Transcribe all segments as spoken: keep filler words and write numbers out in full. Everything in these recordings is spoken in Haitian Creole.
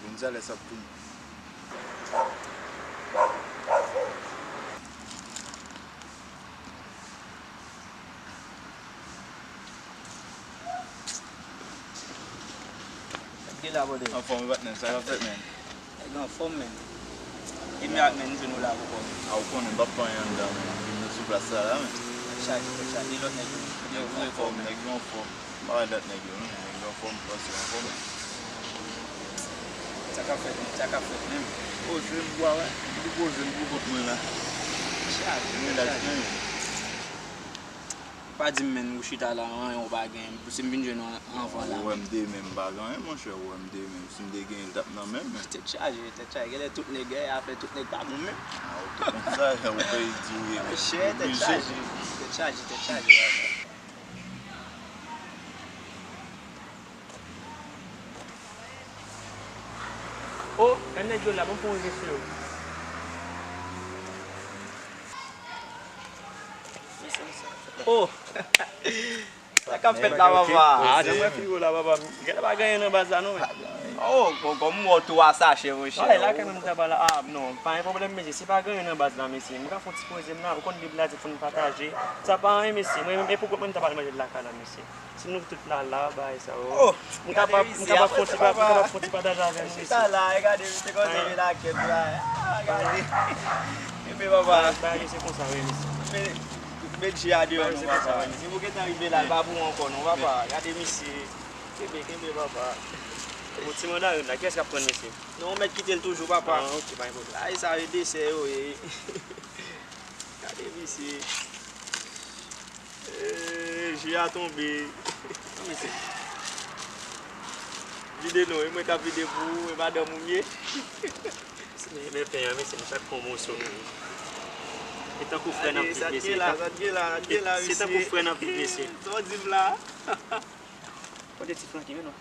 Gonzales ap vini. Sa k gen la, brother? Anfòm, patnè, sa k ap fèt, man? Nèg anfòm, man. Ki mirak, man, m jwenn ou la ankò. A, ou konnen, m p ap fè anyen anndan, man. Vin sou plas sa la, man. Tèt chaje, tèt chaje, lòt nèg yo. Nèg yo anfòm, nèg yo anfòm. M pa wè lòt nèg yo, non. Nèg yo anfòm, m panse yo anfòm. Sa k ap fèt, man? Sa k ap fèt, menm? Poze m, bwa, wè. M pou poze m pou kont mwen la. Tèt chaje, tèt chaje. Pa di m, menm, ou chita la, anyen ou pa genyen. Si m vin jwenn ou anvan la. Ou wè m demen, m pa gen anyen, monchè, ou wè m demen. Si m te genyen, l t ap nan men m. Tèt chaje, tèt chaje. Genlè tout nèg, afè tout nèg pa bon menm. A, ou te konn sa, ou peye di ou ye. Monchè, tèt chaje, tèt chaje, tèt chaje. Oh, gad nèg yo la, ban m fè yon rive sou yo. Oh! Sa k ap fèt la, papa? Ah, se mwen pi wo la, papa. Genlè pa gen anyen nan baz la, non, men. Oh, kò-, kòm m wè w twa sachè, monchè. Ay, lakay mwen, m ta ba la. Ah, non, pa gen pwoblèm, mesye. Si pa gen anyen nan baz la, mesye, m ka fè yon ti poze m la. Ou konn Bib la di fò n pataje. Sa pa anyen, mesye. Mwen, men pou kont mwen, m ta ba l manje lakay la, mesye. Si nou tout la, la, bagay sa yo. Oh, m kapab, m kapab fè yon ti pa-, m kapab fè yon ti pataje avè nou, mesye. Chita la, e gade, misye kòmanse vin ak kèk la. Ah, gade. Enben, papa. Bagay, bagay, se konsa, wi, mesye. Men, met je a deyò, non, papa. Si w gentan rive la, l pa pou ou ankò, non, papa. Gade, misye. Kenbe, kenbe, papa. Bon, ti mandarin la, kiyès k ap pran, mesye? Non, ou mèt kite l toujou, papa. Ah, ok, pa gen pwoblèm. Ay, sa yo, desè yo ye. Gade, misye. Eh, je a tonbe. Vide non, e mwen k ap vide pou ou, e madanm ou m ye. Men pen an, mesye, m chak pran moso. E tankou frè n ap viv, mesye. Sa t gen la, sa t gen la, sa t gen la, mesye. Se tankou frè n ap viv, mesye. Sa w di m la? Kote ti Franky, men non.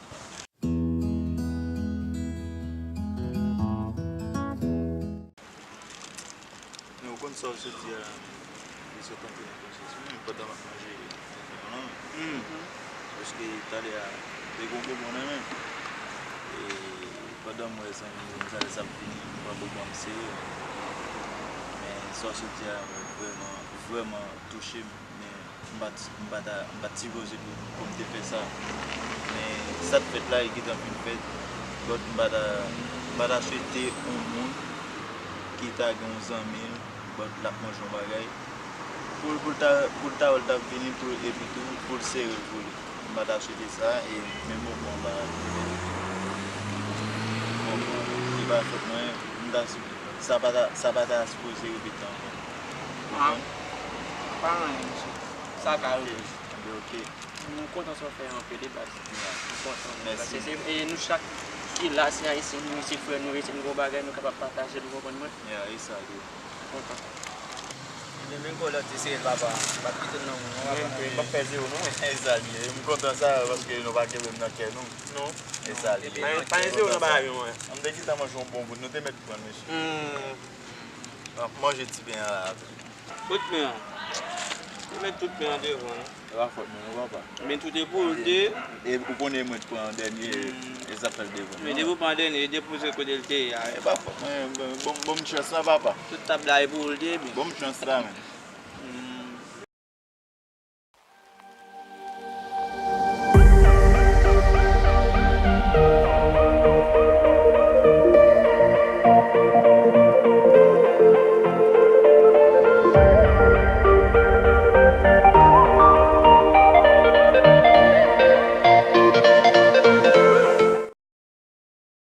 Men ou konn sa w sot di a la, men li sot antre nan konsyans mwen, men pandan m ap manje, li fè m lan, men. Paske talè a, te gen yon bonbon nan men m. E pandan m wè zanmi m, sa lè sa ap vini, m pran bonbon, m sere. Men sa w sot di a, men vrèman, vrèman touche m. Men m pa t, m pa ta, m pa t sipoze pou, pou m te fè sa. Men sa t fèt la, li gentan fin fèt. But m pa ta, m pa ta swete yon moun ki ta gen yon zanmi l, but l ap manje yon bagay. Pou l, pou l ta, pou l ta wè l t ap vini, pou, epi tou, pou l sere l pou li. M pa ta swete sa, e menm bonbon an pa, bon, li pa fòt mwen, m ta, sa pa ta, sa pa ta sipoze repete ankò. Ah, pa anyen, mesye. Sa ka rive. Enben, ok. M kontan sa w fè an, pede baz. Yeah. M kontan. Mèsi. Paske se, e nou chak ki la, se Ayisyen, nou, se frè nou, e si nou gen yon bagay, nou kapab pataje l, ou konprann mwen? Yeah, e sa l ye. M kontan. Ebyen, men gòl ti sere l, papa. M p ap kite l nan men w, non, papa. Mwen, m p ap fè zewo, non. E sa l ye. M kontan sa, paske nou pa kenbe m nan kè nou. Non. E sa l ye. Pa gen, pa gen zewo nan bagay yo, mwen. An, m te gentan manje yon bon bout, nou te mèt pran l, mesye. Hmm. N ap manje ti pen an la avè l. Kot pen an? Ou met tout pen an devan, non? E pa fòt mwen, non, papa. Men tout e pou l de. E ou konnen mwen t pran dènye, e sa fè l devan. Men depi w pran dènye, e depoze kote l te ye a. E pa fòt mwen, bon, bon, bon chans la, papa. Tout tab la e pou l de, men. Bon chans la, men.